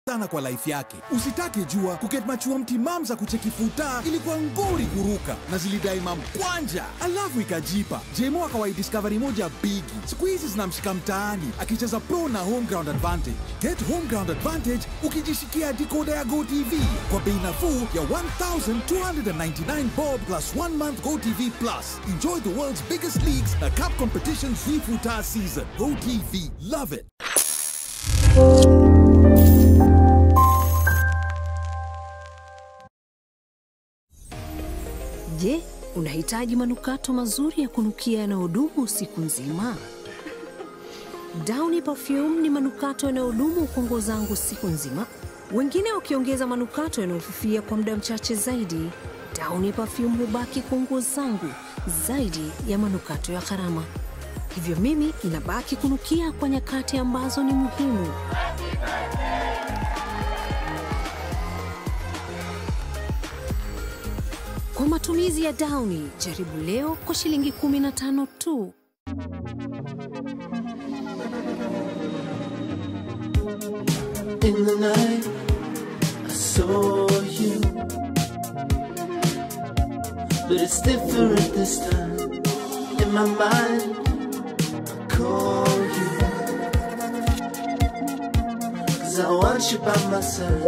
Sana kwa life yake. Usitake jua kuket machua mtimam za kucheki futa ilikuwa ngori kuruka na zilidai mamkwanja. Alafu ikajipa. Jemo akawai discovery moja bigi. Siku hizi zinamshika mtaani akicheza pro na home ground advantage. Get home ground advantage ukijishikia decoder ya GoTV kwa bei nafuu ya 1299 bob plus 1 month GoTV Plus. Enjoy the world's biggest leagues na cup competitions futa season. GoTV, love it. Je, unahitaji manukato mazuri ya kunukia yanayodumu siku nzima? Downy Perfume ni manukato yanayodumu kwa nguo zangu siku nzima. Wengine wakiongeza manukato yanayofifia kwa muda mchache zaidi, Downy Perfume hubaki kwa nguo zangu zaidi ya manukato ya gharama. Hivyo mimi inabaki kunukia kwa nyakati ambazo ni muhimu. Kwa matumizi ya Downy, jaribu leo kwa shilingi 15 tu. In the night, I saw you, but it's different this time. In my mind, I call you, 'cause I want you by my side.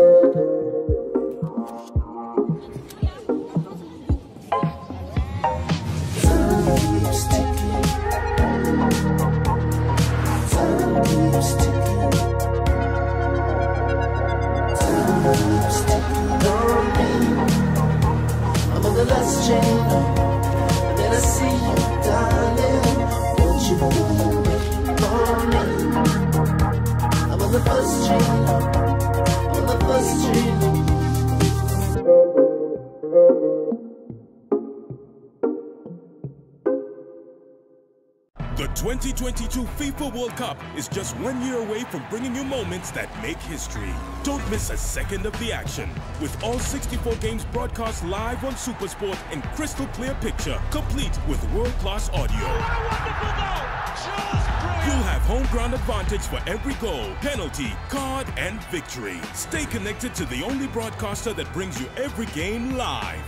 The 2022 FIFA World Cup is just 1 year away from bringing you moments that make history. Don't miss a second of the action. With all 64 games broadcast live on SuperSport in crystal clear picture, complete with world-class audio. What a wonderful goal! Just brilliant! You'll have home ground advantage for every goal, penalty, card, and victory. Stay connected to the only broadcaster that brings you every game live.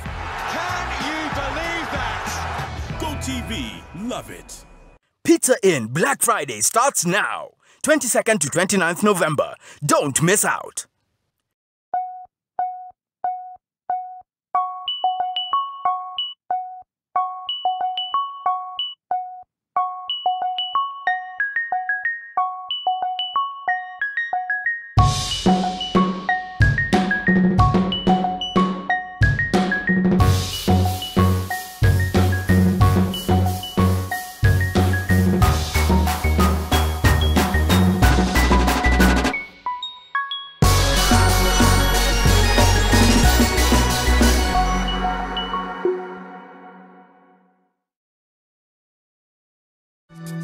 Can you believe that? GoTV, love it. Pizza Inn Black Friday starts now, 22nd to 29th November. Don't miss out.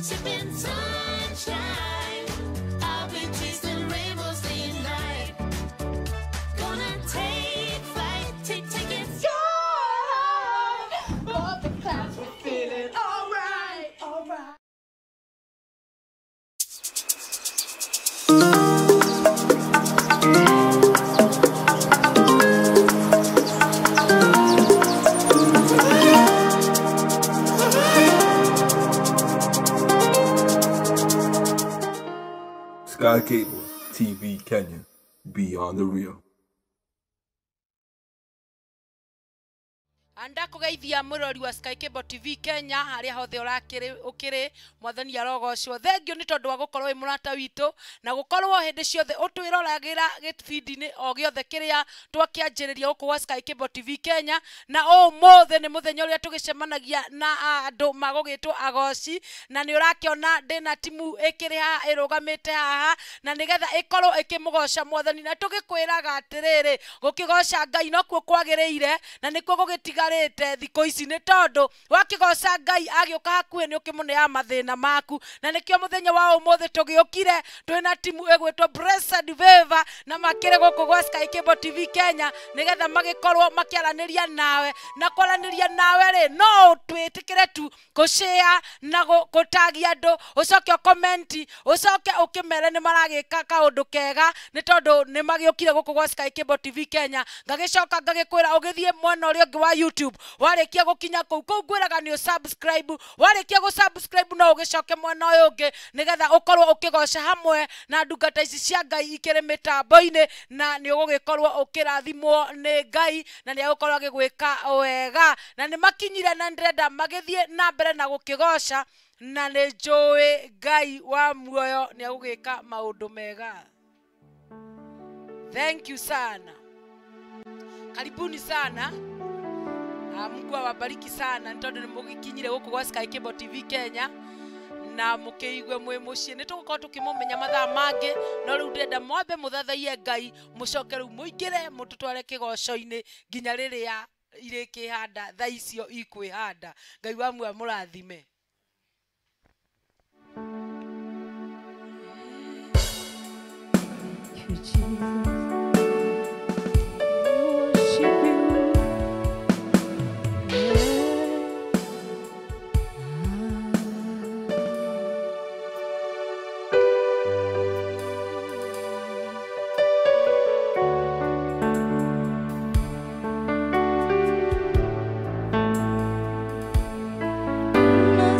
Sipping sunshine, I've been chasing rainbows day and night. Gonna take flight, take it so high. Above the clouds, we're feeling alright, alright. Sky Cable TV Kenya, beyond the real. Andakugeithia mwirori wa Sky Cable TV Kenya haria hothe urakiri ukiri mwathani arogocwo. Thengio ni tondu wa gukorwo wi murata witu na gukorwo hindi ciothe utwiroragira gibindi-ini o giothe kiria twakianjiriria guku gwa Sky Cable TV Kenya. Na umuthi ni muthenya uria tugicemanagia na andu magugitwo agoci, na ni urakiona ndina timu ikiri haha irugamite haha na nigetha ikorwo ikimugoca mwathani, na tugikwiraga atiriri gukigoca Ngai nokuo kwagiriire na nikuo gugitiga ũikarĩte thikũ ici nĩ tondũ wakĩgoca Ngai agĩũka hakuhĩ nĩ ũkĩmũneaga mathĩna maku. Na nĩkĩo mũthenya wa ũmũthĩ tũgĩũkire twĩna timu ĩgwĩtwo Blessed Favor na makĩrĩ gũkũ gwa Sky Cable TV Kenya nĩgetha magĩkorwo makĩaranĩria nawe. Na kwaranĩria nawe rĩ, no twĩtĩkĩre tu kũshare na gũtagia andũ, ũcoke ũkomenti, ũcoke ũkĩmere nĩ maragĩka kaũndũ kega nĩ tondũ nĩ magĩũkire gũkũ gwa Sky Cable TV Kenya. Ngagĩcoka ngagĩkwĩra ũgĩthiĩ mwena ũrĩa ũngĩ wa YouTube, warĩkia gũkinya kũu kũu ngwĩraga nĩ ũsubscribe, warĩkia gũsubscribe no ũgĩcoke mwena ũyũ ũngĩ nĩgetha ũkorwo ũkĩgoca hamwe na ndungata ici cia Ngai ikĩrĩ mĩtambo-inĩ, na nĩ ũgũgĩkorwo ũkĩrathimwo nĩ Ngai na nĩ agũkorwo agĩgwĩka wega. Na nĩ makinyire na ndĩrenda magĩthiĩ na mbere na gũkĩgoca, na nĩ njũĩ Ngai wa muoyo nĩ agũgĩka maũndũ mega. Thank you sana, karibuni sana. Mungu awabariki sana nĩ tondũ nĩ mũgĩkinyire gũkũ gwa Sky Cable TV Kenya na mũkĩigue mwĩ mũciĩ. Nĩ tũgũkorwo tũkĩmũmenya mathaa mangĩ, no rĩu ndĩrenda mwambe mũthathaiye Ngai, mũcoke rĩu mũingĩre mũtũtware kĩgoco-inĩ nginya rĩrĩa irĩkĩhanda thaa icio ikwĩhanda. Ngai wa muoyo amũrathime. Thank you, Jesus. We worship you.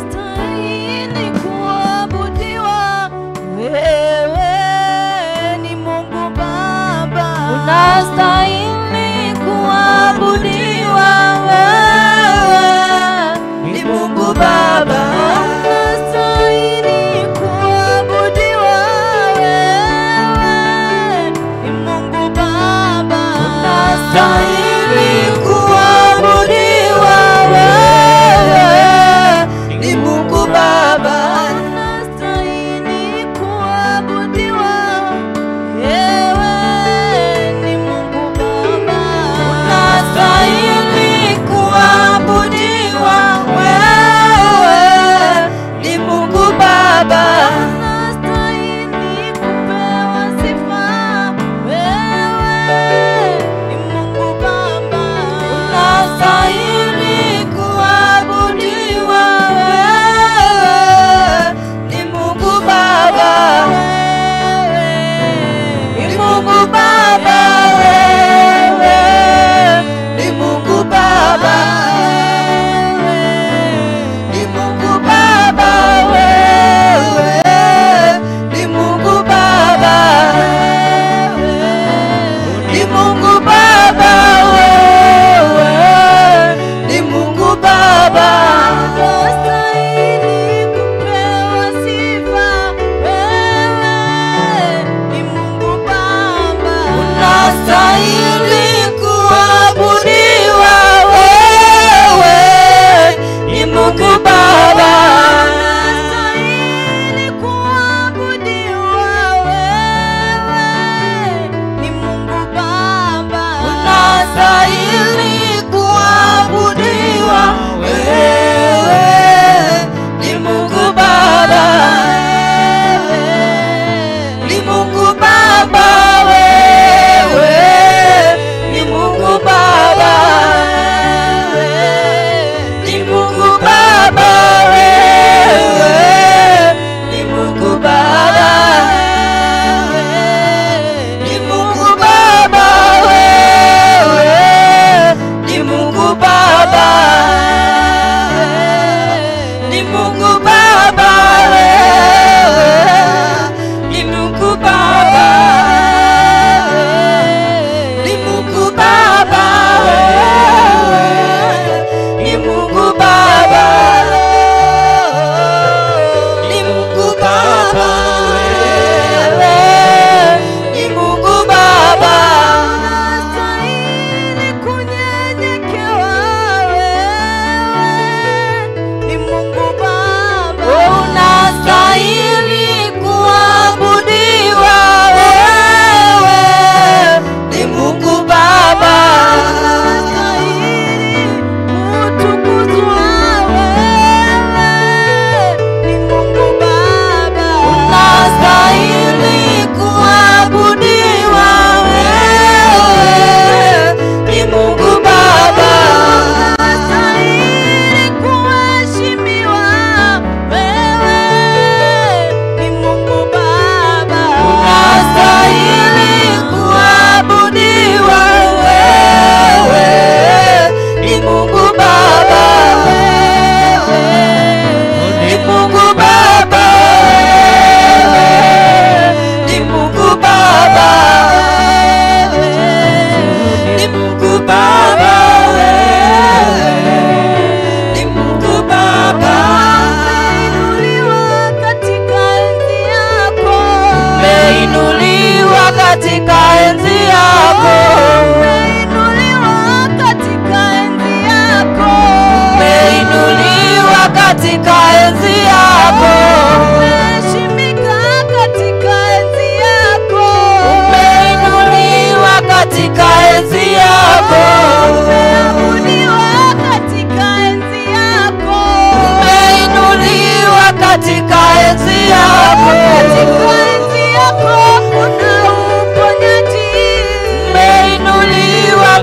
Unastahili kuabudiwa, wewe ni Mungu Baba. Unastahili kuabudiwa, wewe ni Mungu Baba. Unastahili kuabudiwa, wewe ni Mungu Baba. Unastahili kuabudiwa, wewe ni Mungu Baba. Unastahili kuabudiwa, wewe ni Mungu Baba. Unastahili kuabudiwa, wewe ni Mungu Baba. Unastahili kupewa sifa, wewe ni Mungu Baba. Unastahili kuabudiwa, wewe ni Mungu Baba. Ni Mungu Baba, wewe ni Mungu Baba. Ni Mungu Baba, wewe ni Mungu Baba. Ni Mungu Baba, wewe ni Mungu Baba. Unastahili kupewa sifa, wewe ni Mungu Baba. Unastahili kuabudiwa, wewe ni Mungu Baba. Unastahili kuabudiwa, wewe ni Mungu Baba.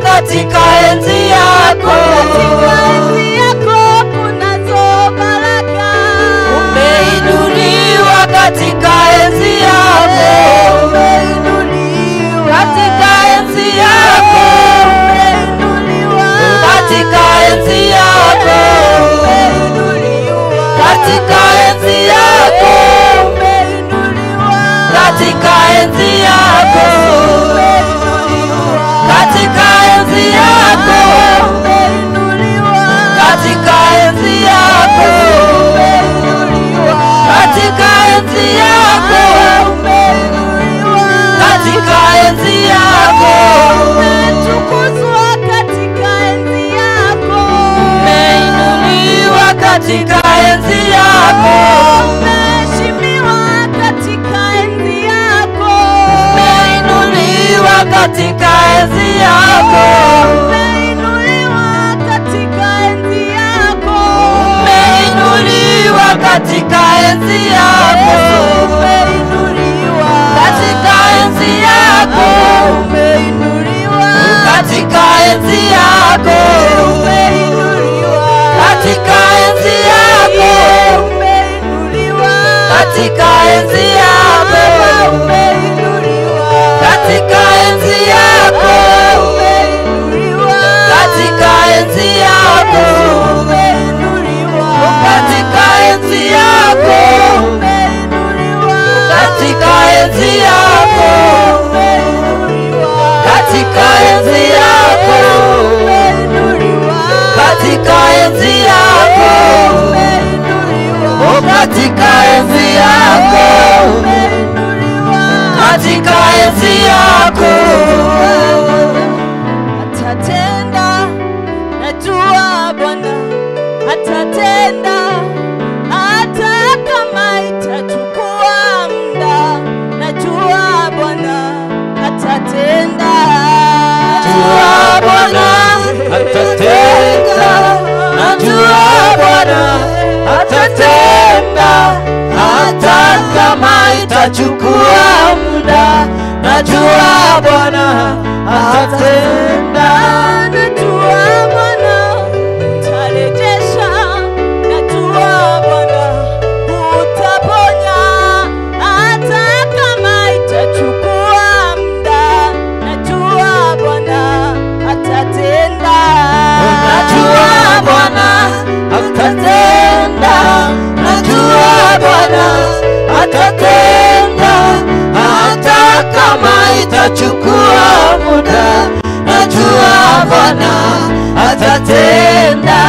katika enzi yako. Katika enzi yako kunazo baraka. Umeinuliwa katika enzi yako. Umeinuliwa katika enzi yako. Umeinuliwa katika enzi yako. Umeinuliwa katika enzi yako. Umeinuliwa katika enzi yako. Katika enzi yako. Umeinuliwa katika enzi yako. Umeinuliwa katika enzi yako. Umeinuliwa katika enzi yako. Umetukuzwa katika enzi yako. Umeinuliwa katika enzi yako. Umeheshimiwa katika enzi yako. Umeinuliwa katika enzi yako. Umeinuliwa katika enzi yako. Umeinuliwa katika enzi yako. Umeinuliwa katika enzi yako. Umeinuliwa katika enzi yako. Umeinuliwa katika enzi yako. Umeinuliwa katika enzi yako. Umeinuliwa katika enzi yako. Umeinuliwa katika enzi yako. Umeinuliwa katika enzi yako. Umeinuliwa katika enzi yako. Umeinuliwa katika enzi yako. Umeinuliwa katika enzi yako. Umeinuliwa katika enzi yako. Umeinuliwa katika enzi yako. Atatenda, najua Bwana atatenda, hata kama itachukua muda, najua Bwana atatenda. Najua Bwana atatenda, najua Bwana atatenda, hata kama itachukua muda, najua Bwana atatenda. Najua Bwana utarejesha, najua Bwana utaponya, hata kama itachukua muda, najua Bwana atatenda. Najua Bwana atatenda, najua Bwana atatenda, hata kama itachukua muda, najua Bwana atatenda.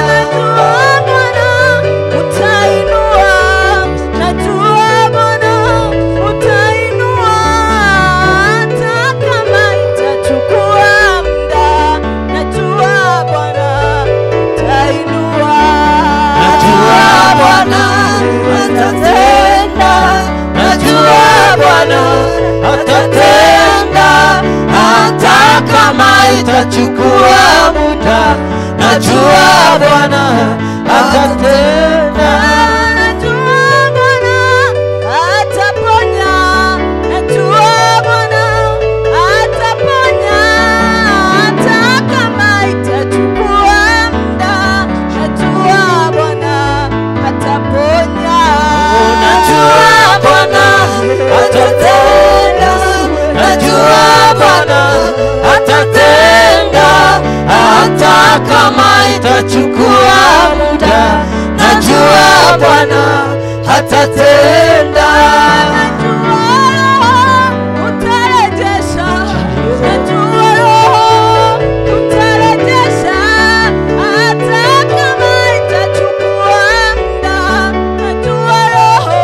Najua Bwana utainua, najua Bwana utainua, hata kama itachukua muda, najua Bwana utainua. Najua Bwana atatenda, najua Bwana atatenda, hata kama itachukua muda, najua Bwana atatenda. Najua Bwana ataponya, najua Bwana ataponya, hata kama itachukua muda, najua Bwana ataponya. Najua Bwana atatenda, najua Bwana atatenda, hata kama itachukua muda, najua Bwana atatenda. Najua Roho utarejesha, najua Roho utarejesha, hata kama itachukua muda, najua Roho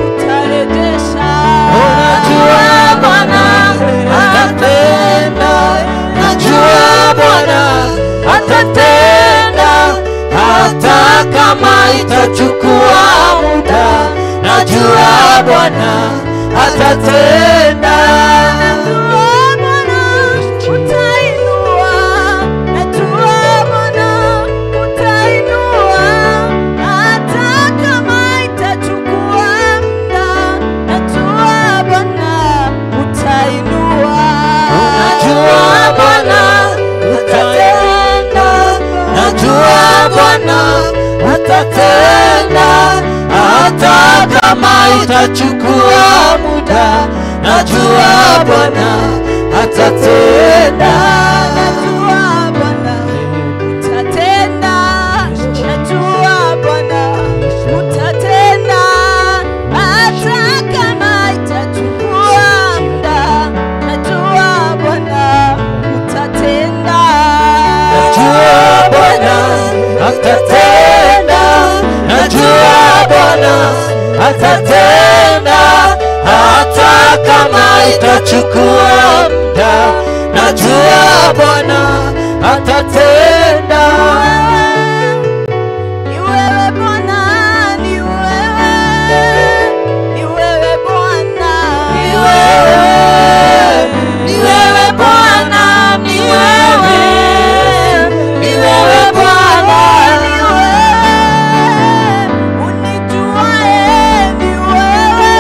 utarejesha. Najua Bwana atatenda, najua Bwana atatenda, hata kama itachukua muda, najua Bwana atatenda. Najua Bwana utainua, najua Bwana utainua, hata kama itachukua muda, najua Bwana utainua. Najua Bwana kama itachukua muda, najua Bwana atatenda. Najua Bwana utatenda, najua Bwana utatenda, hata kama itachukua muda, najua Bwana utatenda. Najua Bwana atatenda, najua Bwana atatenda, hata kama itachukua muda, najua Bwana atatenda. Ni wewe Bwana, ni wewe, ni wewe Bwana, ni wewe, ni wewe Bwana, ni wewe, ni wewe Bwana, ni wewe unijuae, ni wewe,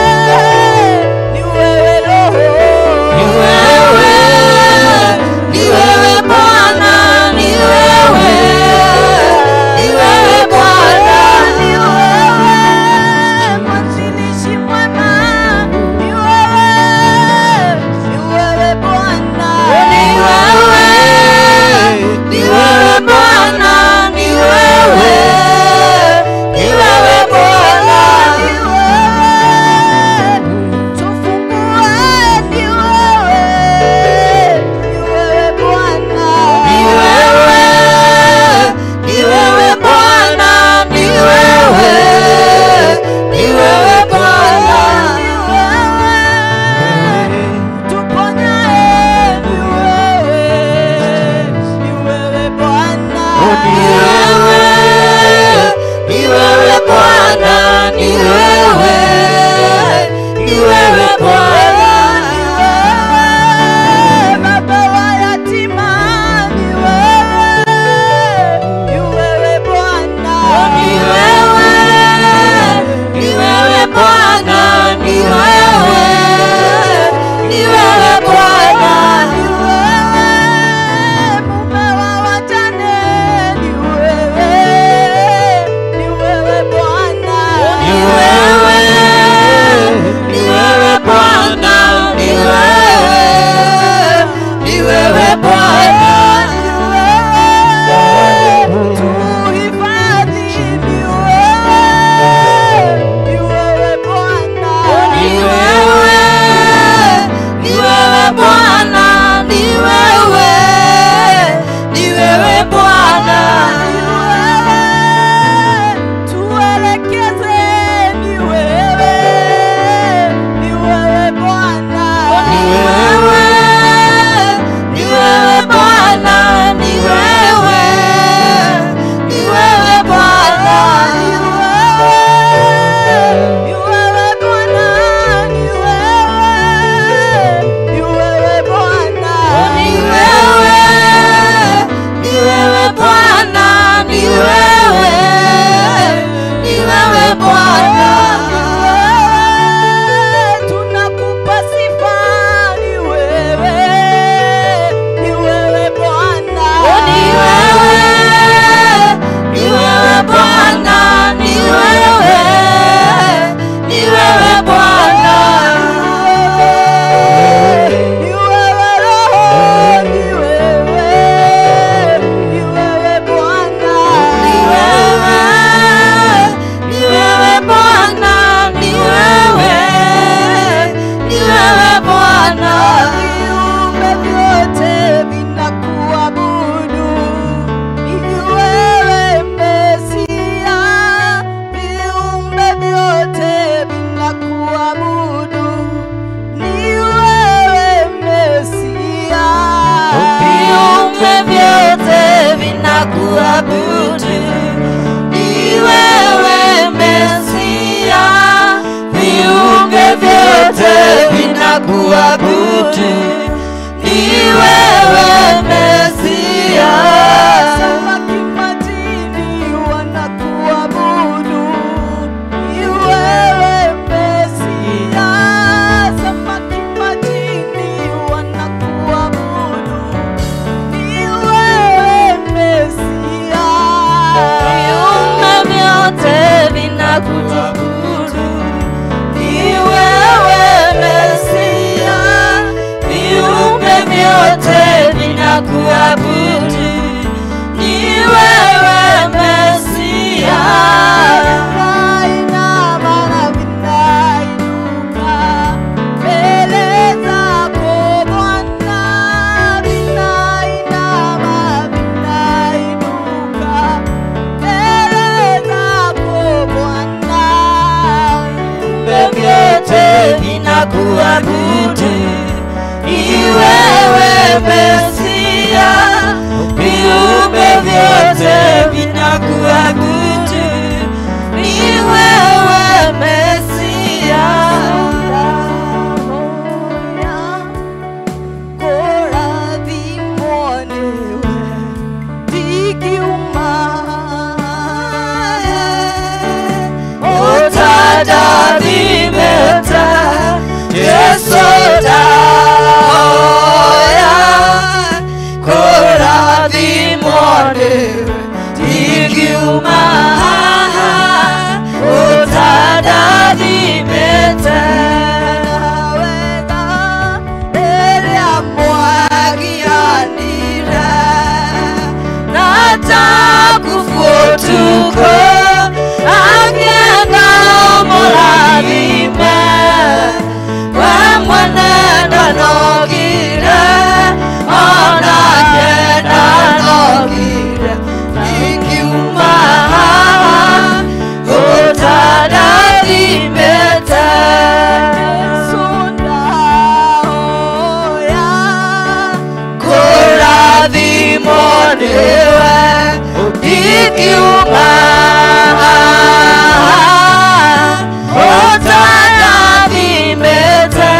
ni wewe Roho, ni wewe, ni wewe Bwana, ni wewe, ni wewe Bwana, ni wewe mwanzilishi mwema, ni wewe, ni wewe Bwana, ni wewe, ni wewe Bwana, ni wewe, ni wewe Bwana, ni wewe tufungue, ni wewe, ni wewe Bwana, ni wewe, ni wewe Bwana, ni wewe, ni wewe Bwana, ni wewe tuponyae, ni wewe, ni wewe Bwana, ni wewe, ni wewe Bwana, ni wewe, ni wewe Bwana, ni wewe baba wa yatima, ni wewe, ni wewe Bwana, ni wewe, ni wewe Bwana, ni wewe, ni wewe Bwana, ni wewe mume wa wajane, ni wewe, ni wewe Bwana, ni wewe, ni wewe Bwana, ni wewe, ni wewe Bwana, ni wewe tuhifadhi, ni wewe, ni wewe Bwana, ni wewe, ni wewe Bwana, ni wewe, ni wewe Bwana, ni wewe tuelekeze, ni wewe, ni wewe Bwana, ni wewe, ni wewe Bwana, ni wewe, ni wewe Bwana, ni wewe, ni wewe Bwana, ni wewe, ni wewe Bwana, ni wewe, ni wewe Bwana, ni wewe, ni wewe Bwana, ni wewe tunakupa sifa, ni wewe, ni wewe Bwana, ni wewe, ni wewe Bwana, ni wewe, ni wewe Bwana, ni wewe Roho, ni wewe, ni wewe Bwana, ni wewe, ni wewe Bwana, ni wewe, ni wewe Bwana, viumbe vyote vinakuabudu, ni wewe Mesia, viumbe vyote vinakuabudu, ni wewe Mesia, viumbe vyote vinakuabudu, ni wewe Mesia, viumbe vyote vinakuabudu, ni wewe Mesia, samaki majini wanakuabudu, ni wewe Mesia, samaki majini wanakuabudu, ni wewe Mesia, viumbe vyote vinakuabudu, vyote vinakuabudu, ni wewe Mesia. Vinainama na vinainuka mbele zako Bwana, vinainama vinainuka mbele zako Bwana. Viumbe vyote vinakuabudu, ni wewe Mesia. Viumbe vyote vinakuabudu, ni wewe Mesia. Otadathimeta Jesu daoya, kũrathimwo nĩwe ndingiuma haha ũtandathimĩte. Wega rĩrĩa mwagianire Na takufutuko agenda mũrathime, we mwene ndanogire, onake ndanogire, ndingiuma haha ũtandathimĩte. Jesu ndahoya Kũrathimwo nĩwe ndingiuma haha ũtandathimĩte.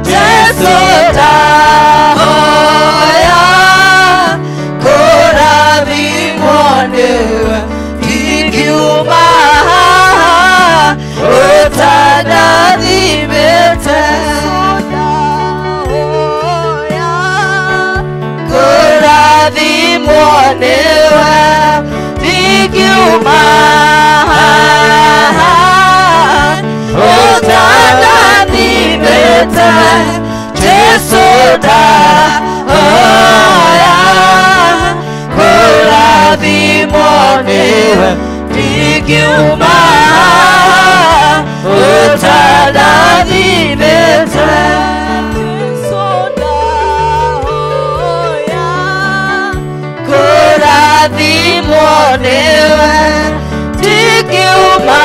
Jesu ndahoya, kũrathimwo nĩwe ndingiuma haha ũtandathimĩte. Ndahoya Kũrathimwo nĩwe ndingiuma haha ũtandathimĩte. Jesu ndahoya, kũrathimwo nĩwe ndingiuma haha ũtandathimĩte. Jesu ndahoya Kũrathimwo nĩwe ndingiuma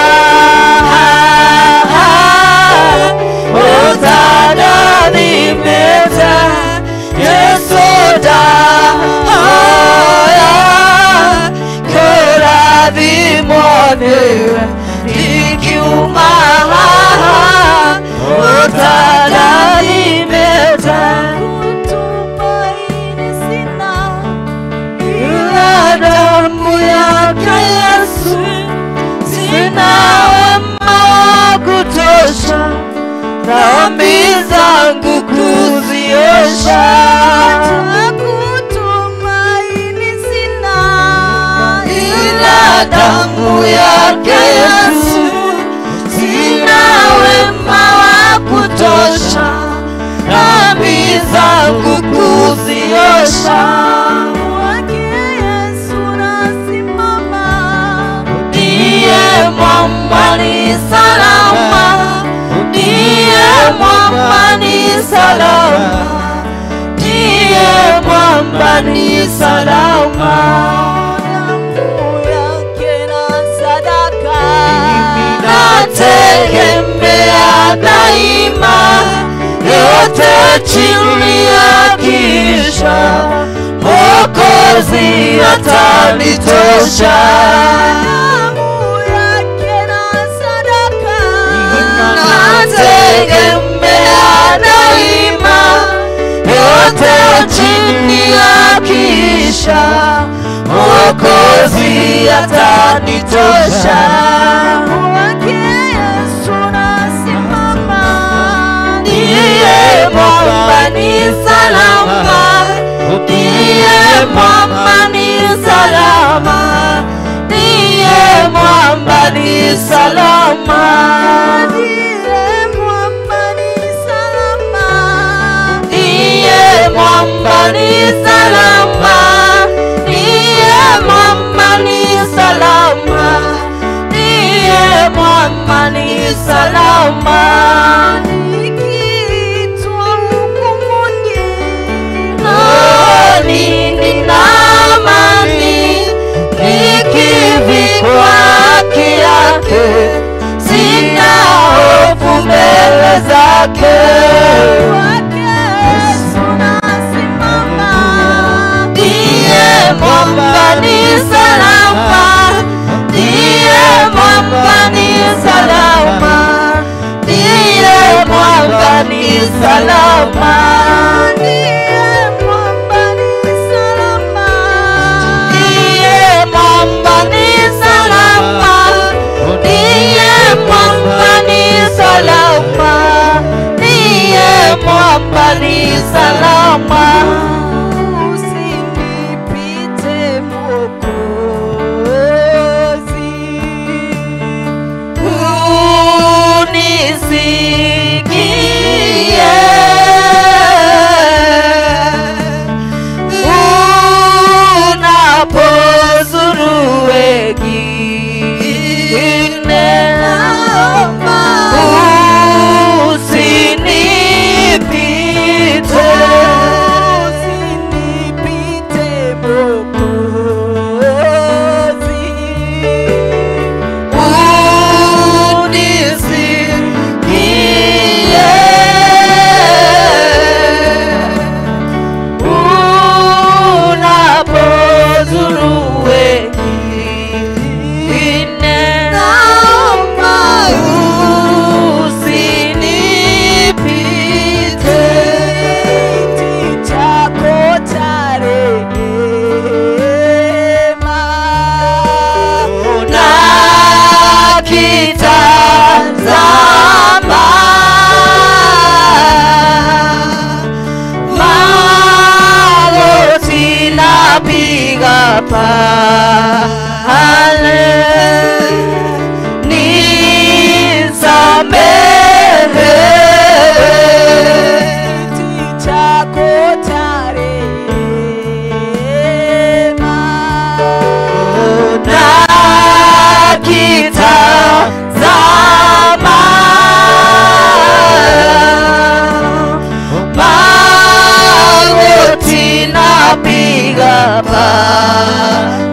haha ũtandathimĩte. Jesu ndahoya, kũrathimwo nĩwe ndingiuma haha ũtandathimĩte. Kutumaini sina Ila damu yake Yesu, sina wema wa kutosha, dhambi zangu kuziosha. Kutumaini sina Ila damu yake Yesu, sina wema wa kutosha, dhambi zangu kuziosha. Kwake Yesu nasimama, Ndiye mwamba ni salama, ndiye mwamba ni salama, ndiye mwamba ni salama. Damu yake na sadaka Nategemea daima, yote chini ya kisha, Mwokozi atanitosha. Damu yake na sadaka Nategemea daima, yote chini ya kisha, Mwokozi atanitosha. Kwake Yesu nasimama, Ndiye mwamba ni salama, ndiye mwamba ni salama, ndiye mwamba ni salama. Ndiye mwamba ni salama, Ndiye mwamba salama, nikiitwa hukumuni, nani nina amani, nikivikwa haki yake, sina hofu mbele zake. Ndiye mwamba ni salama, ndiye mwamba ni salama, ndiye mwamba ni salama, ndiye mwamba ni salama, ndiye mwamba ni salama, ndiye mwamba ni salama, ndiye mwamba ni salama. Usinipite Mwokozi, unisikie unapozuru wengine, usinipite, usinipite Mwokozi, unisikie unapozuru wengine, naomba usinipite. Kiti chako cha rehema nakitazama, magoti napiga pale, nisamehe. Kiti chako cha rehema nakitazama, magoti napiga pale,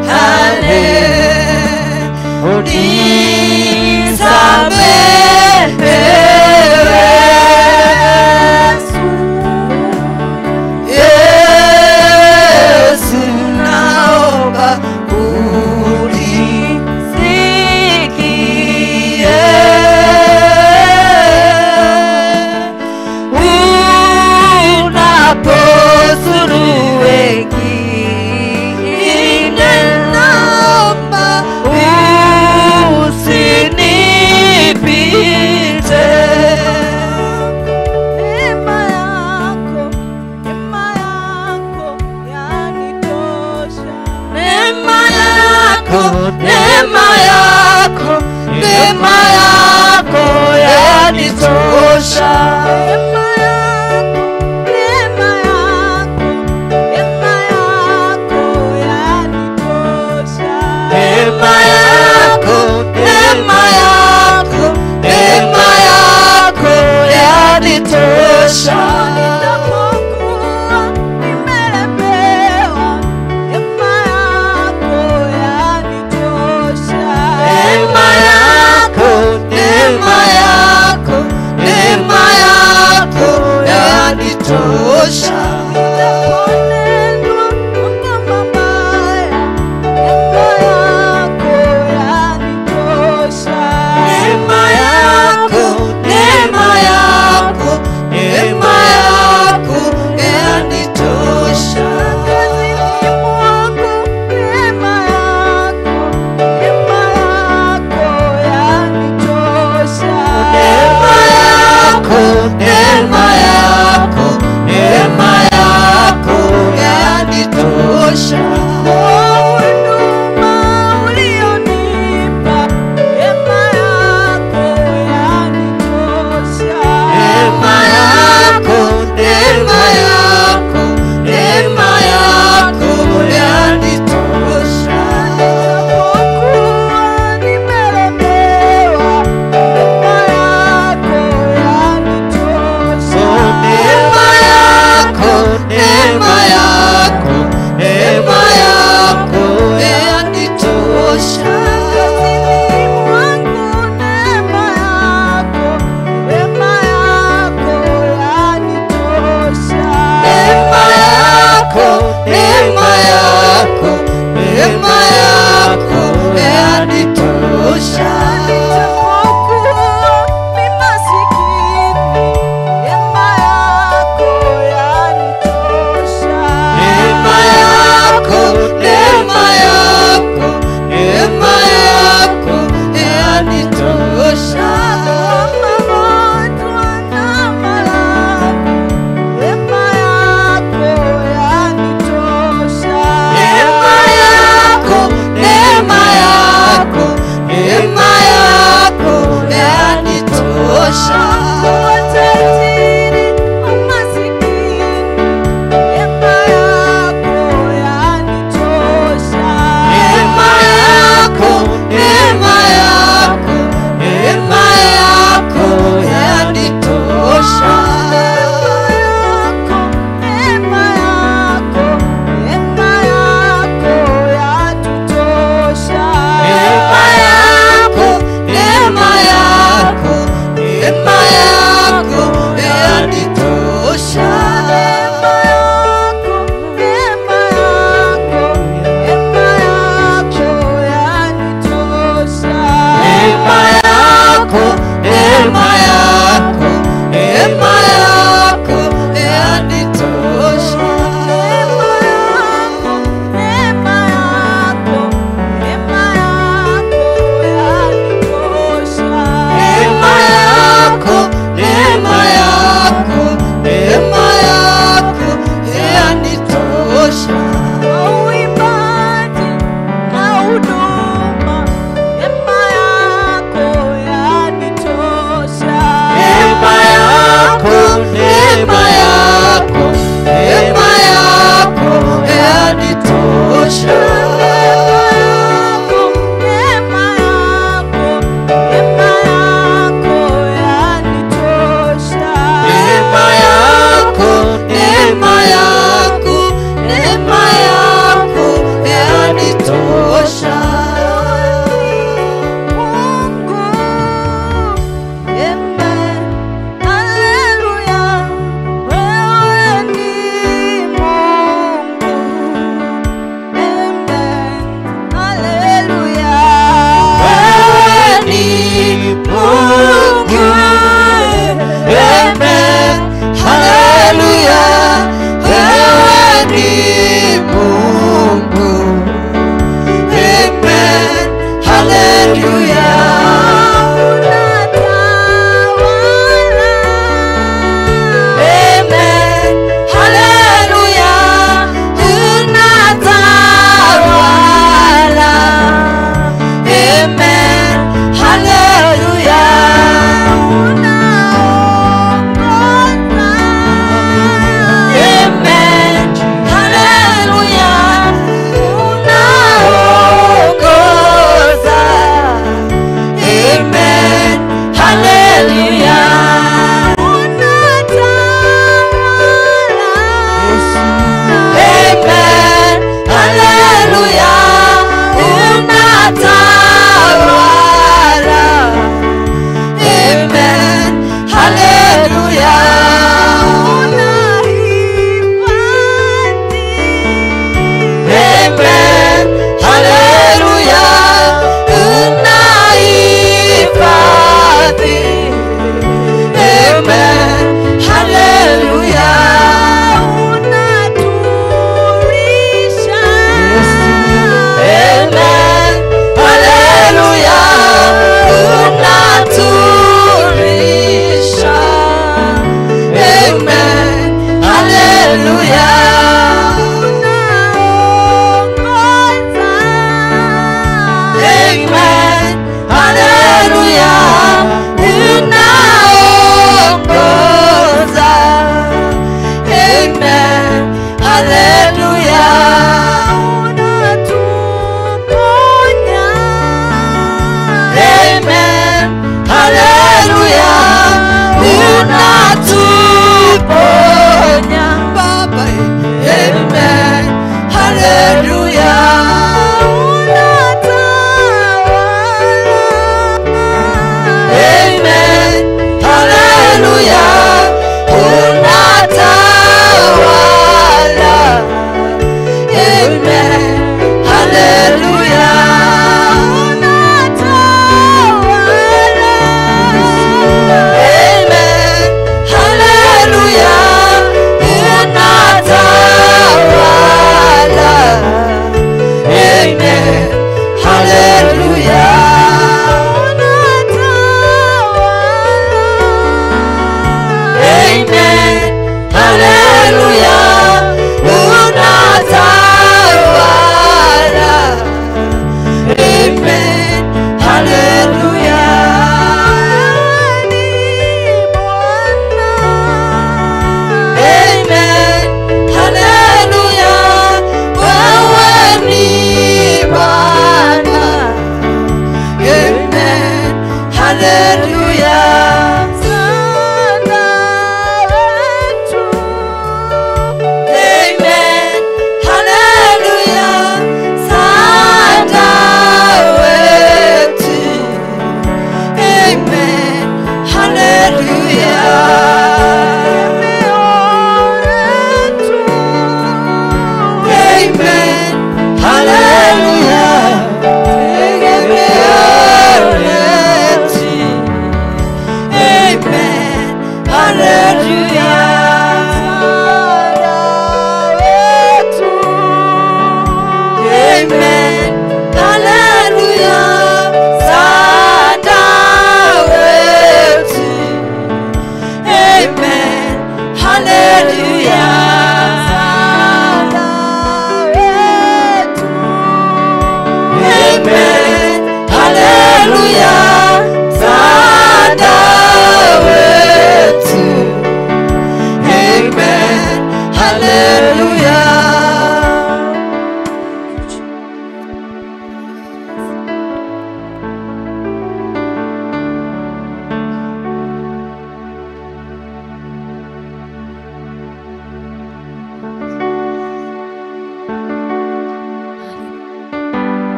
nisamehe. Yesu, naomba unisikie unapozuru wengine, naomba usinipite. Neema yako, neema yako yanitosha. Neema yako, neema yako, neema yako yanitosha. Neema yako, neema yako, neema yako yanitosha. Neema yako, neema yako, neema yako yanitosha. Nitapokuwa nimelemewa, neema yako yanitosha. Neema yako, neema yako, neema yako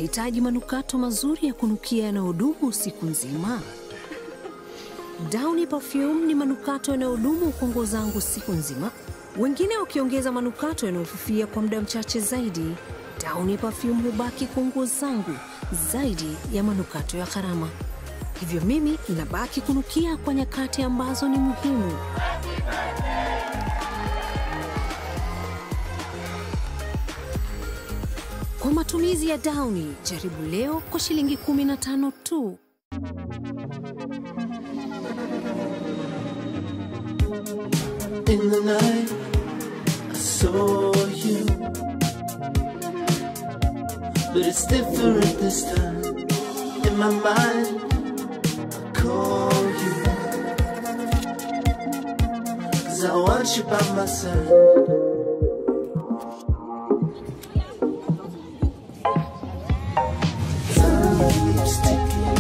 unahitaji manukato mazuri ya kunukia yanayodumu siku nzima? Downy Perfume ni manukato yanayodumu kwa nguo zangu siku nzima. Wengine wakiongeza manukato yanayofifia kwa muda mchache zaidi, Downy Perfume hubaki kwa nguo zangu zaidi ya manukato ya gharama. Hivyo mimi nabaki kunukia kwa nyakati ambazo ni muhimu. Kwa matumizi ya Downy, jaribu leo kwa shilingi 15 tu. In the night, I saw you, but it's different this time. In my mind, I call you, 'cause I want you by my side. Time keeps ticking.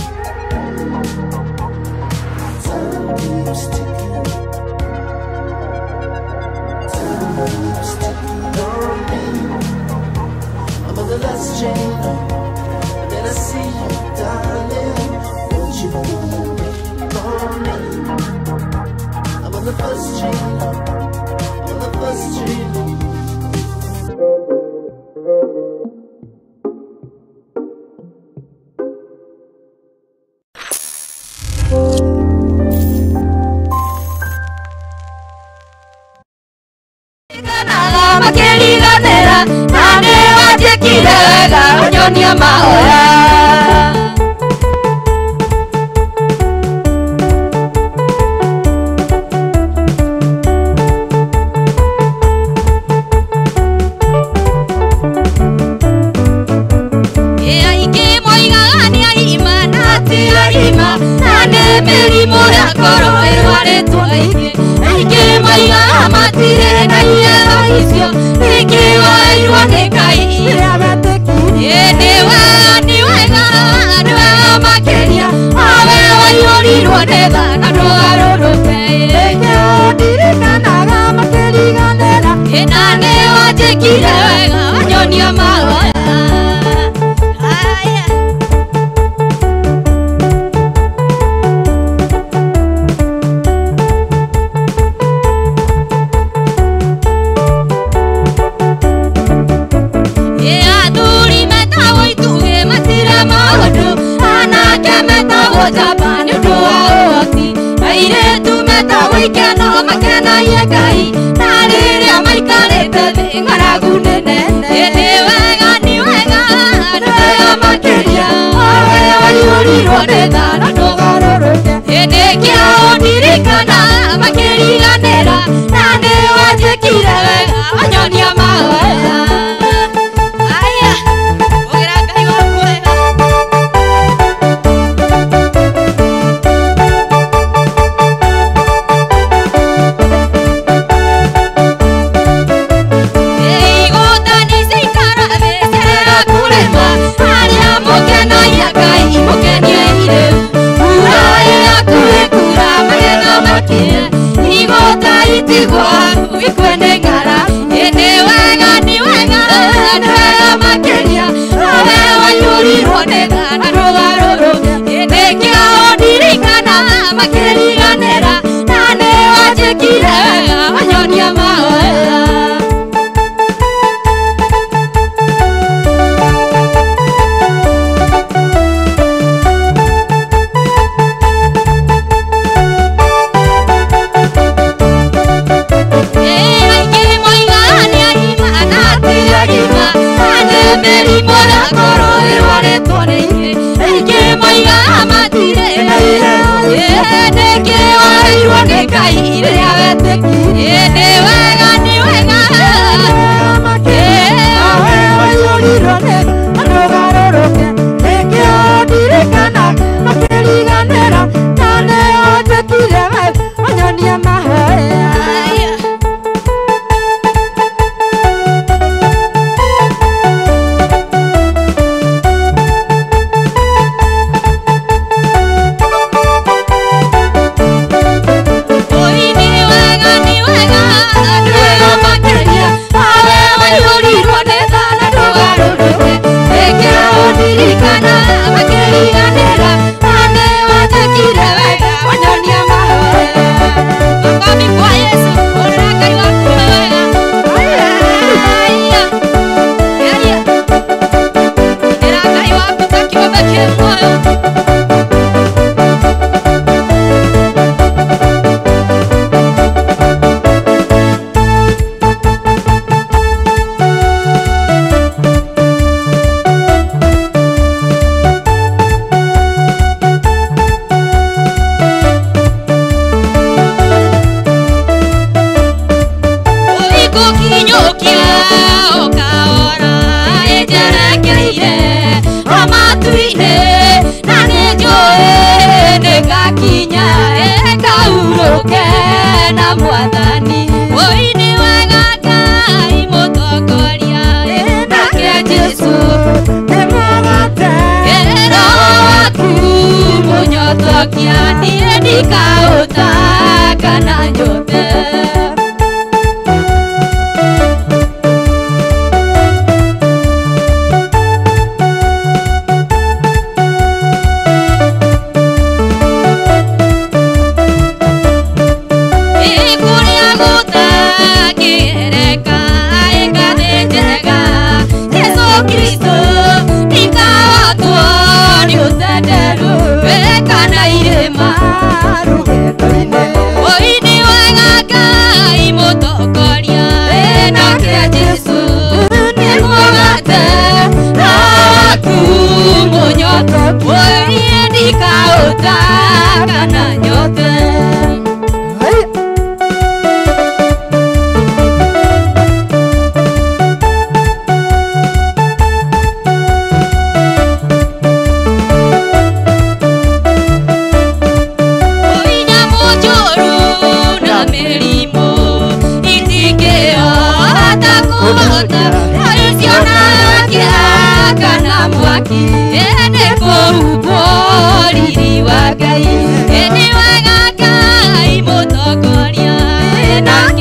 Time keeps ticking. Time keeps ticking on me. I'm on the last train home, and then I see you, darling. Won't you wait for me? I'm on the first train home. I'm on the first train home. Makĩriganĩra na nĩ wanjĩkire wega ũnyonie mahoya. Aingĩ moigaga nĩ agima na ti agima, na nĩ mĩrimũ ya ngoro ĩrwarĩtwo aingĩ. Aingĩ moigaga matirĩ na iheo icio, ningĩ wairwo nĩ Ngai. Nĩ wega, nĩ wega, nĩ wega makĩria, o we waiyũrirwo nĩ tha na ndũgarũrũke. Na nĩ wanjĩkire wega wanyonia mahoya. Athuri metagwo itugĩ matirĩ maũndũ, anake metagwo njamba nĩ ũndũ wa ũhoti, airĩtu metagwo ikeno makenagie Ngai, na rĩrĩa maikarĩte thĩ ng'aragu nĩ nene. Nĩ wega, nĩ wega, nĩ wega makĩria, o we waiyũrirwo nĩ tha na ndũgarũrũke. Nĩkĩo ũndirikana makĩriganĩra, na nĩ wanjĩkire wega wanyonia mahoya. Makĩriganĩra na nĩ wanjĩkire wega wanyonia mahoya. Aingĩ moigaga nĩ agima na ti agima, na nĩ mĩrimũ ya ngoro ĩrwarĩtwo nĩ aingĩ. Aingĩ moigaga matirĩ na iheo, nĩkĩo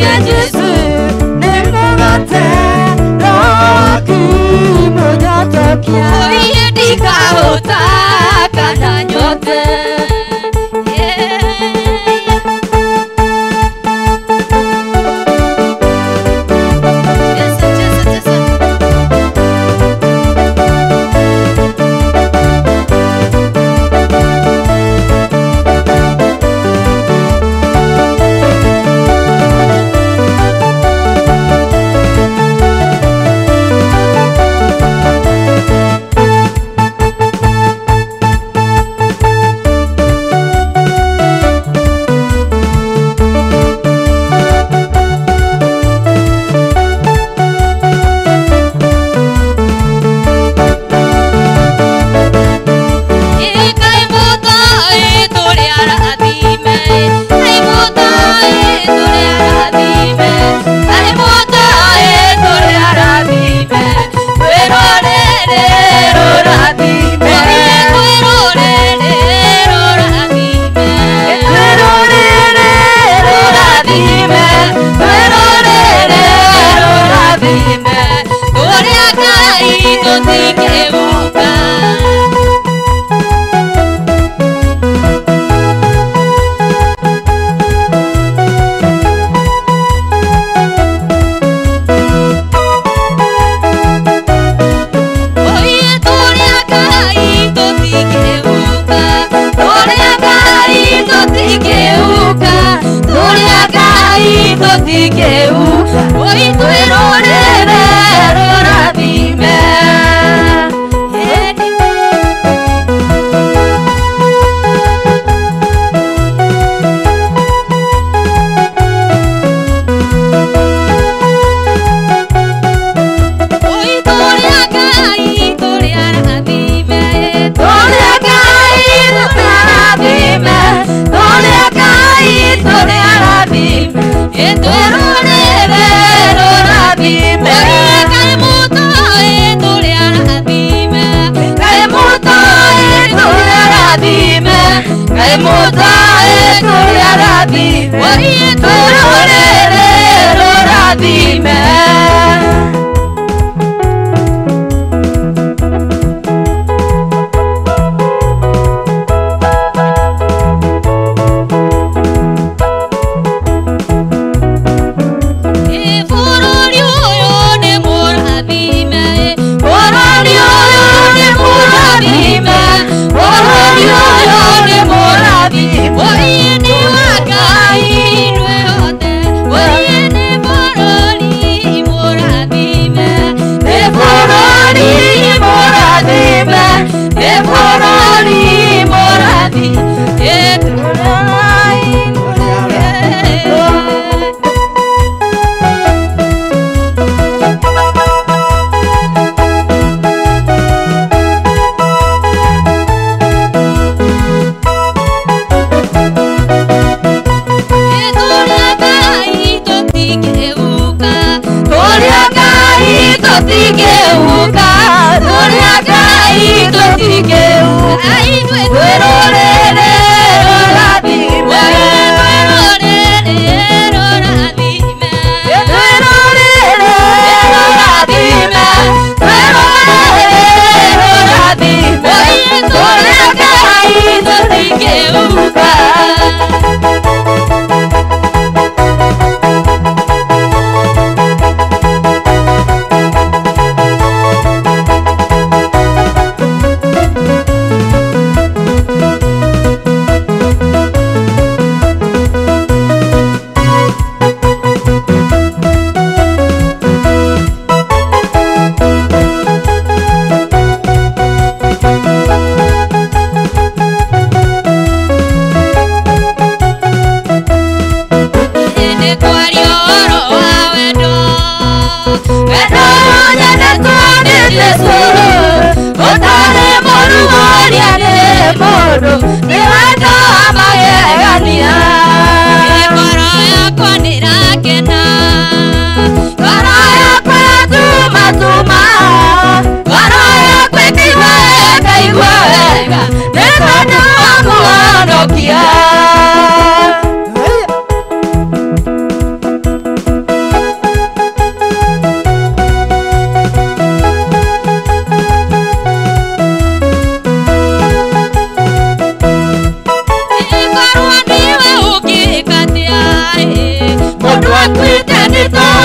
Wake Jesu nĩ mũgate Roho mũnyotokia. Oiye ndikahũta kana nyote. Jesu, Jesu, Jesu.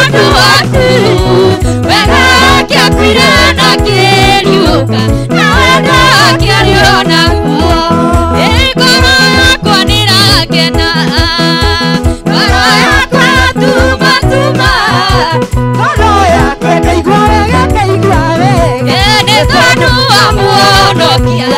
tondũ waku wega kĩakuire na kĩriũka na wendo kĩario naguo ngoro yakwa nĩrakena ngoro yakwa tuma tuma ngoro yakwa ĩkaigua wega ĩkaigua wega nĩ tondũ wa Mũhonokia.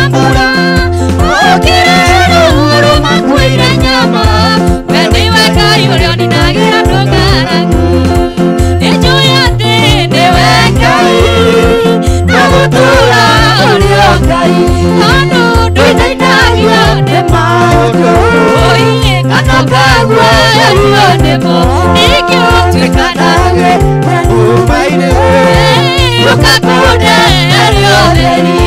mbura ũkĩrĩra ũru makuire nyama we nĩwe Ngai ũrĩa ũninagĩra andũ ng'aragu nĩnjũĩ atĩ nĩwe Ngai na gũtũũra ũrĩ o Ngai tondũ ndũinainagio nĩ maũndũ oiye kana ũkaguoyohio nĩmo nĩkĩo tuĩkanage ũkakunde arĩ ũtheri.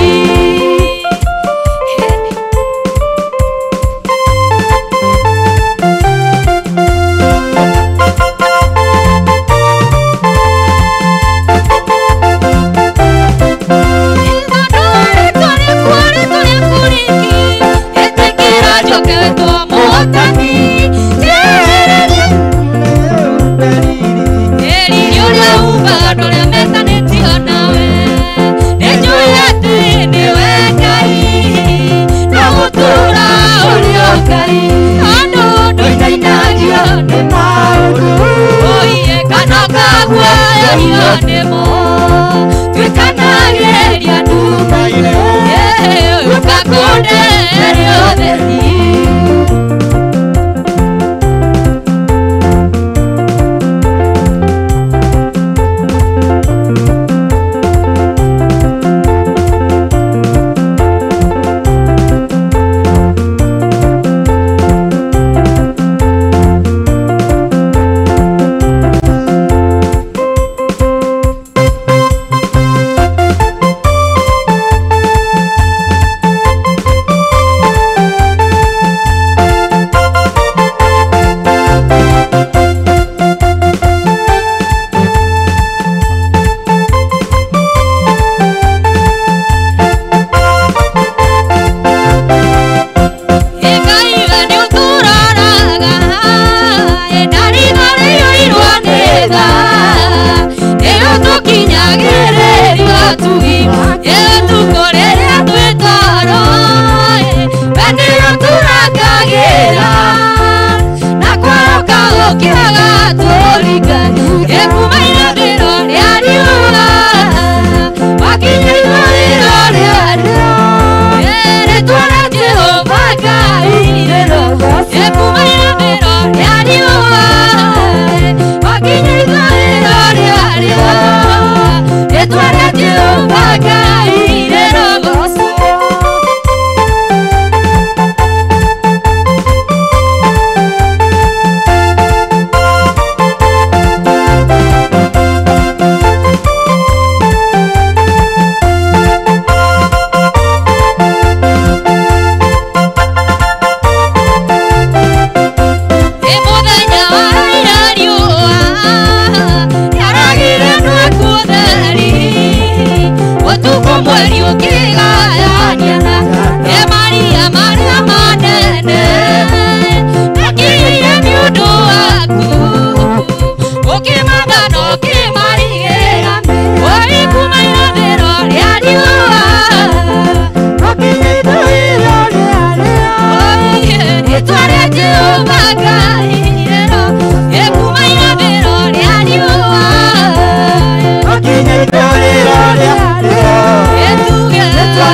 Rĩtwa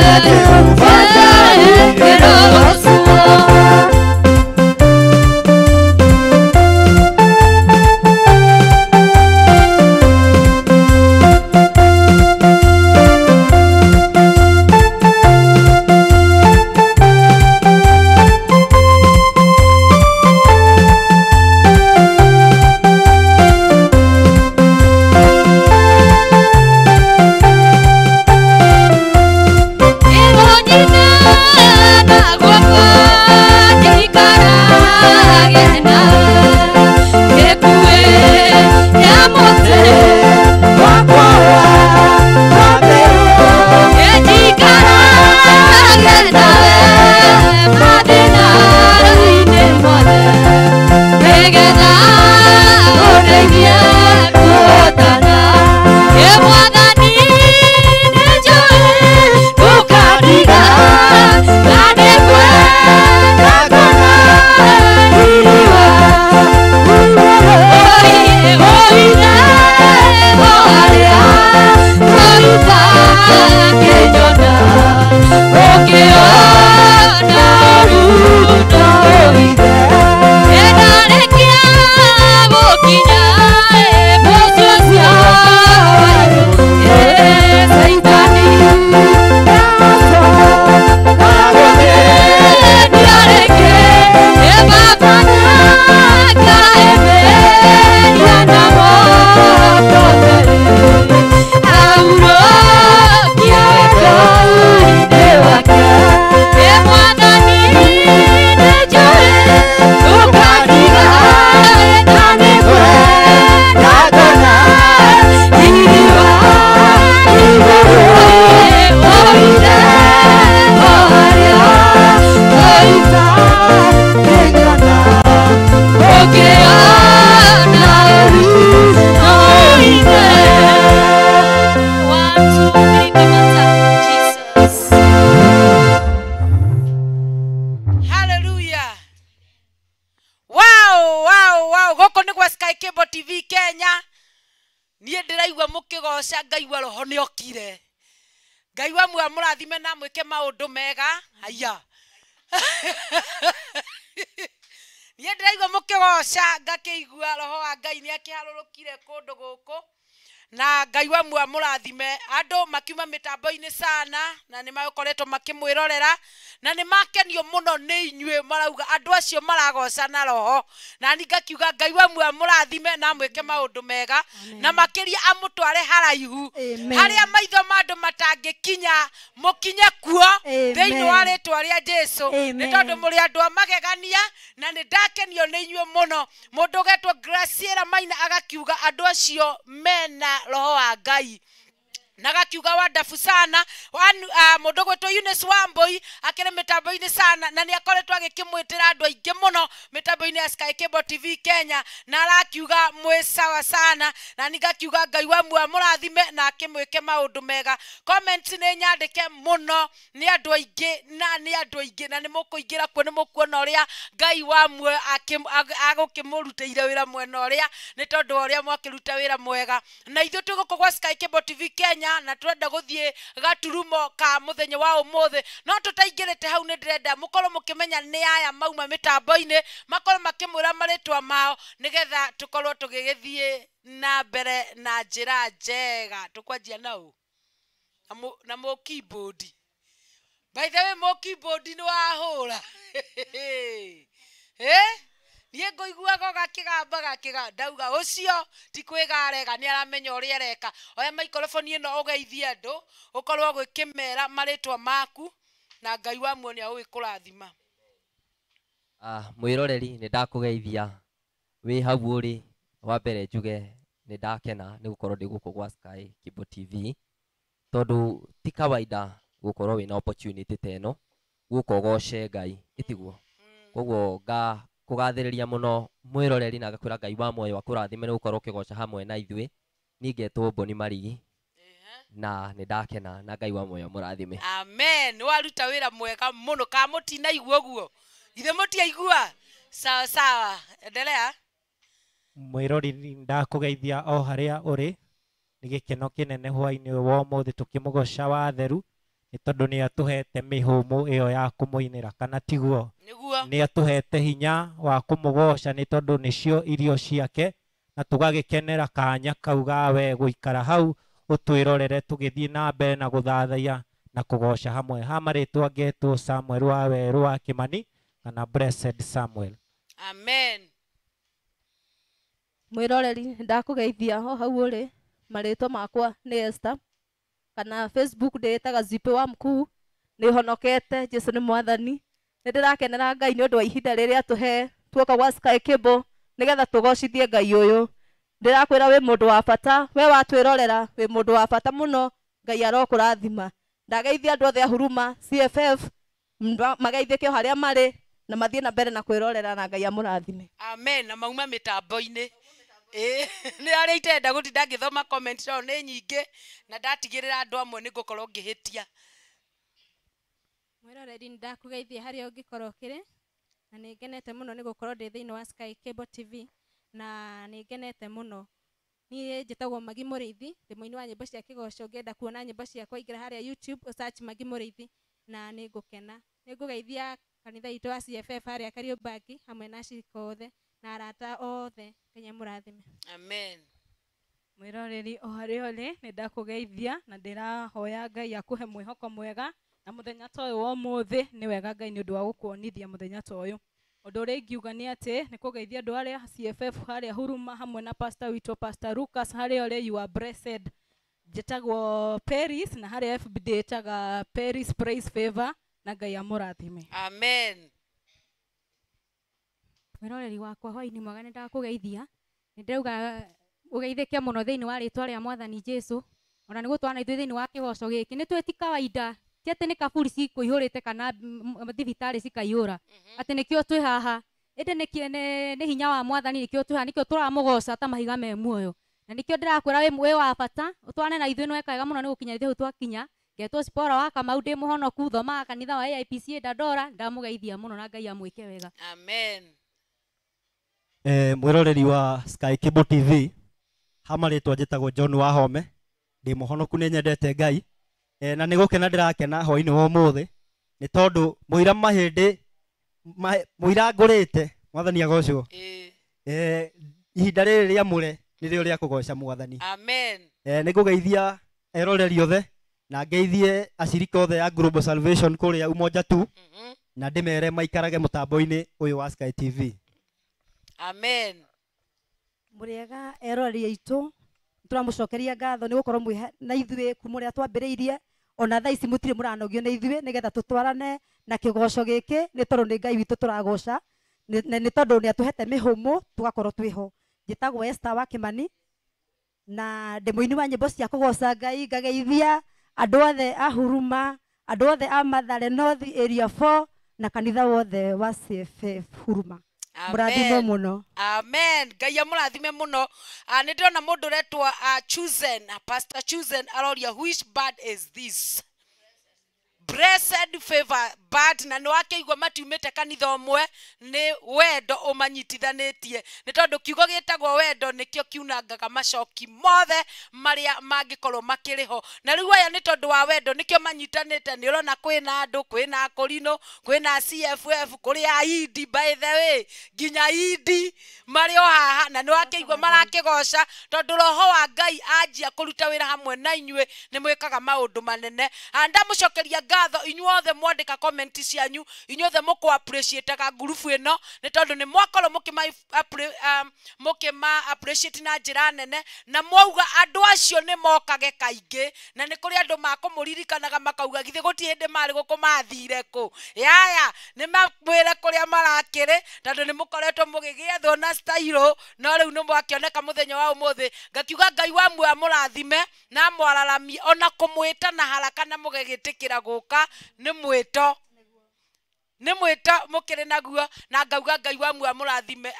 Tũragoca Ngai wa roho nĩ okire. Ngai wa muoyo amũrathime na amwĩke maũndũ mega. Haya. Niĩ ndĩraigua mũkĩgoca ngakĩigua roho wa Ngai nĩ akĩharũrũkire kũndũ gũkũ. Na Ngai wa muoyo amũrathime. Andũ makiuma mĩtambo-inĩ sana na nĩ makoretwo makĩmwĩrorera na nĩ makenio mũno nĩ inyuĩ, marauga andũ acio maragoca na roho. Na niĩ ngakiuga Ngai wa muoyo amũrathime na amwĩke maũndũ mega na makĩria amũtware haraihu harĩa maitho ma andũ matangĩkinya, mũkinye kuo thĩinĩ wa rĩtwa rĩa Jesu. Nĩ tondũ mũrĩ andũ a magegania na nĩ ndakenio nĩ inyuĩ mũno. Mũndũ ũgetwo Graciela Maina agakiuga andũ acio mena roho wa Ngai na gakiuga wonderful sana. Mũndũ gwĩtwo Eunice Wambui akĩrĩ mĩtambo-inĩ sana na nĩ akoretwo agĩkĩmwĩtĩra andũ aingĩ mũno mĩtambo-inĩ ya Sky Cable TV Kenya na arakiuga mwĩ sawa sana, na niĩ ngakiuga Ngai wa muoyo amũrathime na akĩmwĩke maũndũ mega. Comments nĩ nyandĩke mũno nĩ andũ aingĩ na nĩ andũ aingĩ na nĩ mũkũingĩra kuo nĩ mũkuona ũrĩa Ngai wa muoyo agũkĩmũrutĩire wĩra mwena ũrĩa nĩ tondũ wa ũrĩa mwakĩruta wĩra mwega. Na ithuĩ twĩ gũkũ gwa Sky Cable TV Kenya na turenda guthie gaturumo ka muthenya wa umuthi, no tutaingirite hau ni ndirenda mukorwo mukimenya ni aya mauma mitambo-ini, makorwo makimwira maritwa mao nigetha tukorwo tugigithie na mbere na njira njega. Tukwanjia nau na mo keyboard. By the way, mo keyboard ni wahura niĩ ngũiguaga gakĩgamba gakĩga ndauga ũcio ti kwĩgarega nĩ aramenya ũrĩa areka. Oya microphone ĩno ũgeithie andũ ũkorwo ũgĩkĩmera marĩtwa maku na Ngai wa muoyo nĩ agũgĩkũrathima. Mwĩroreri nĩ ndakũgeithia wĩ hau ũrĩ. Wa mbere njuge nĩ ndakena nĩ gũkorwo ndĩ gũkũ gwa Sky Cable TV tondũ ti kawaida gũkorwo wĩna opportunity ta ĩno gũka ũgoce Ngai, ĩtiguo? Koguo nga kugathĩrĩria mũno mwĩroreri na ngakwĩra Ngai wa muoyo akũrathime nĩ gũkorwo ũkĩgoca hamwe na ithuĩ. Niĩ ngetwo Boni Marigi na nĩ ndakena na Ngai wa muoyo mũrathime. Amen. Waruta wĩra mwega mũno. Ka mũtinaigua ũguo? Ithe mũtiaigua? Sawa sawa, endelea. Mwĩroreri ndakũgeithia o harĩa ũrĩ. Nĩ gĩkeno kĩnene hwaĩ-inĩ ũyũ wa ũmũthĩ tũkĩmũgoca wa theru nĩ tondũ nĩ atũhete mĩhũmũ ĩyo ya kũmũinĩra, kana tiguo? Nĩ atũhete hinya wa kũmũgoca nĩ tondũ nĩcio irio ciake, na tũgagĩkenera kanya kau ga we gũikara hau ũtwĩrorere tũgĩthiĩ na mbere na gũthathaiya na kũgoca hamwe. Ha marĩtwa ngetwo Samuel wa Werũ wa Kĩmani kana Blessed Samuel. Amen. Mwĩroreri ndakũgeithia o hau ũrĩ. Marĩtwa makwa nĩ Esther, kana Facebook ndĩĩtaga Zipe wa Mkuu. Nĩ honokete, Jesu nĩ mwathani. Nĩ ndĩrakenera Ngai nĩ ũndũ wa ihinda rĩrĩa atũhe tuoka gwa Sky Cable nĩgetha tũgocithie Ngai ũyũ. Ndĩrakwĩra wĩ mũndũ wa bata, we watwĩrorera wĩ mũndũ wa bata mũno. Ngai arokũrathima. Ndageithia andũ othe a Huruma CFF mageithĩke o harĩa marĩ na mathiĩ na mbere na kwĩrorera na Ngai amũrathime. Amen. Na mauma mĩtambo-inĩ nĩ arĩa itenda gũtinda ngĩthoma comment tondũ nĩ nyingĩ na ndatigĩrĩra andũ amwe nĩ ngũkorwo ngĩhĩtia. Mwĩroreri nĩ ndakũgeithia harĩa ũngĩkorwo ũkĩrĩ na nĩ ngenete mũno nĩ gũkorwo ndĩ thĩinĩ wa Sky Cable TV na nĩ ngenete mũno. Niĩ njĩtagwo Magi Mũrĩithi, ndĩ mũini wa nyĩmbo cia kĩgoco. Ũngĩenda kuona nyĩmbo ciakwa ingĩra harĩa YouTube ũsearch Magi Mũrĩithi na nĩ ngũkena. Nĩ ngũgeithia kanitha itũ wa CFF harĩa Kariobangi hamwe na ashirika othe na arata othe. Ngai amũrathime. Amen. Mwĩroreri o harĩa ũrĩ nĩ ndakũgeithia na ndĩrahoya Ngai akũhe mwĩhoko mwega na mũthenya ta ũyũ wa ũmũthĩ. Nĩ wega Ngai nĩ ũndũ wa gũkuonithia mũthenya ta ũyũ. Ũndũ ũrĩa ingiuga nĩ atĩ nĩ kũgeithia andũ arĩa CFF harĩa Huruma hamwe na pastor witũ Pastor Lucas harĩa ũrĩ, you are blessed. Njĩtagwo Paris na harĩa FB ndĩĩtaga Paris Praise Favor na Ngai amũrathime. Amen. Mwĩroreri wakwa hwaĩ-inĩ mwega nĩ ndakũgeithia. Nĩ ndĩrauga ũgeithĩke mũno thĩinĩ wa rĩtwa rĩa mwathani Jesu. Ona nĩ gũtwana ithuĩ thĩinĩ wa kĩgoco gĩkĩ nĩ twĩ ti kawaida, ti atĩ nĩ kaburi cikũihũrĩte kana thibitarĩ cikaihũra atĩ nĩkĩo twĩ haha, ĩndĩ nĩ hinya wa mwathani nĩkĩo twĩ haha, nĩkĩo tũramũgoca ta mahiga me muoyo. Na nĩkĩo ndĩrakwĩra wĩ wa bata ũtwane na ithuĩ nĩ weka wega mũno nĩ gũkinya ithuĩ hau twakinya. Ngetwo Sipora wa Kamau ndĩ mũhonoku, thomaga kanitha wa AIPCA Dandora. Ndamũgeithia mũno na Ngai amwĩke wega. Amen. Mwĩroreri wa Sky Cable TV, ha marĩtwa njĩtagwo John Wahome Ndĩ mũhonoku nĩ nyendete Ngai. Na nĩ gũkena ndĩrakena hwainĩ wa ũmũthĩ nĩ tondũ mũira mahĩndĩ mũira ngũrĩte mwathani agocwo. Ihinda rĩrĩ rĩamũre nĩrĩo rĩa kũgoca mwathani. Amen. Nĩ ngũgeithia eroreri othe na ngeithie acirika othe a Global Salvation kũrĩa Umoja tu na ndĩmere maikarage mũtambo-inĩ ũyũ wa Sky TV. Amen. Mũrĩega eroreri aitũ, tũramũcokeria ngatho nĩ gũkorwo mwĩ na ithuĩ kuma ũrĩa twambĩrĩirie ona thaa ici mũtirĩ mũranogio nĩ ithuĩ nĩgetha tũtwarane na kĩgoco gĩkĩ nĩ tondũ nĩ Ngai witũ tũragoca nĩ tondũ nĩ atũhete mĩhũmũ tũgakorwo twĩho. Njĩtagwo Esther wa Kĩmani na ndĩ mũini wa nyĩmbo cia kũgoca Ngai, ngageithia andũ othe a Huruma, andũ othe a Mathare North Area 4 na kanitha wothe wa CFF Huruma. Mũrathimwo mũno. Amen. Ngai amũrathime mũno. Nĩ ndĩrona mũndũ ũretwo Chosen, Pastor Chosen aroria which bird is this? Blessed favor bird, na nĩ wakĩigua matiumĩte kanitha ũmwe, nĩ wendo ũmanyitithanĩtie nĩ tondũ kiugo gĩtagwo wendo nĩkĩo kiunangaga macoki mothe marĩa mangĩkorwo makĩrĩ ho. Na rĩu aya nĩ tondũ wa wendo nĩkĩo manyitanĩte. Nĩ ũrona kwĩna andũ, kwĩna akũrinũ, kwĩna CFF, kũrĩ aindi, by the way nginya indi marĩ o haha, na nĩ wakĩigua marakĩgoca tondũ roho wa Ngai anjia kũruta wĩra hamwe na inyuĩ nĩ mwĩkaga maũndũ manene. Ndamũcokeria ngatho inyuothe mwandĩka comment cianyu, inyuothe mũkũ appreciate ngurubu ĩno nĩ tondũ nĩ mwakorwo mũkĩma appreciate na njĩra nene, na mwauga andũ acio nĩ mokage kaingĩ, na nĩ kũrĩ andũ makũmũririkanaga makauga githĩ gũtirĩ hĩndĩ marĩ gũkũ mathire kũ. Yaya nĩ mamwĩre kũrĩa marakĩrĩ tondũ nĩ mũkoretwo mũgĩgĩethwo na style, no rĩu nĩ mwakĩoneka mũthenya wa ũmũthĩ. Ngakiuga Ngai wa muoyo amũrathime na amwararamie ona kũmwĩta na haraka na mũgagĩtĩkĩra gũka nĩ mwĩto, nĩ mwĩto mũkĩrĩ naguo, na ngauga Ngai wa muoyo amũrathime.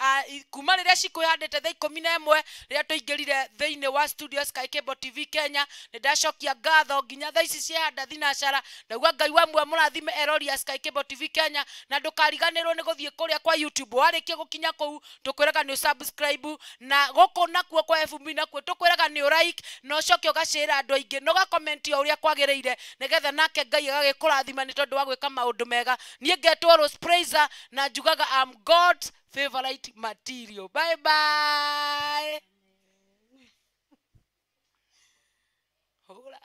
Kuma rĩrĩa cikwĩhandĩte thaa 11 rĩrĩa tũingĩrire thĩinĩ wa studio Sky Cable TV Kenya, nĩ ndacokia ngatho nginya thaa ici ciehanda thinacara. Ndauga Ngai wa muoyo amũrathime erori ya Sky Cable TV Kenya, na ndũkariganĩrwo nĩ gũthiĩ kũrĩa kwa YouTube. Warĩkia gũkinya kũu tũkwĩraga nĩ subscribe, na gũkũ nakuo kwa FB nakuo tũkwĩraga nĩ like, na ũcoke ũgacĩra andũ aingĩ na ũgakomenti o ũrĩa kwagĩrĩire nĩgetha nake Ngai agagĩkũrathima nĩ tondũ wa gwĩka maũndũ mega. Niĩ ngetwo Rose Praiser na njugaga I'm God's favorite material. Bye bye. Hũra.